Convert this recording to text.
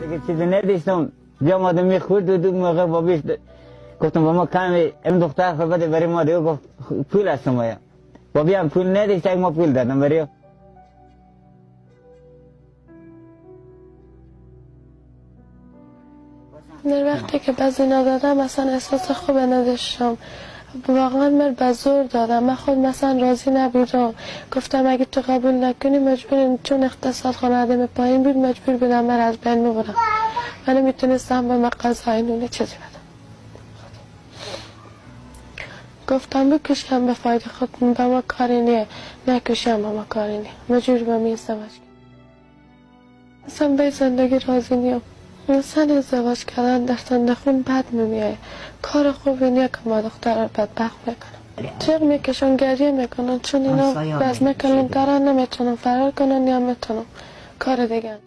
دیگه چیزی نداشتم، بیا آدم میخورد و دو موقع بابیش گفتم با ما کمی این دختر خود بده برای ما، دیگه گفت پول هستم ما بابی هم پول نداشت، ما پول دادم برای. در وقتی که بعضی ندادم اصلا احساس خوب نداشتم، واقعا من به زور دادم، من خود مثلا راضی نبودم، گفتم اگه تو قبول نکنی مجبوریم، چون اقتصاد خانواده پایین بود مجبور بودم من از بین میبرم، من نمیتونستم به مغازه نونه چیزی بدم. گفتم بکشم به فایده خود، به ما کاری نیه، نکشم به ما کاری نیه، مجبور به می ازدواج کنم. اصلا به زندگی راضی نیم، اصلا ازدواج کردن در سند خون بد میمیایه، کار خوبی نیه که ما دختر رو بدبخت میکنم. چغ میکشن گریه میکنن، چون اینا از من کلانترن نمیتونن فرار کنن یا میتونن کار دیگه.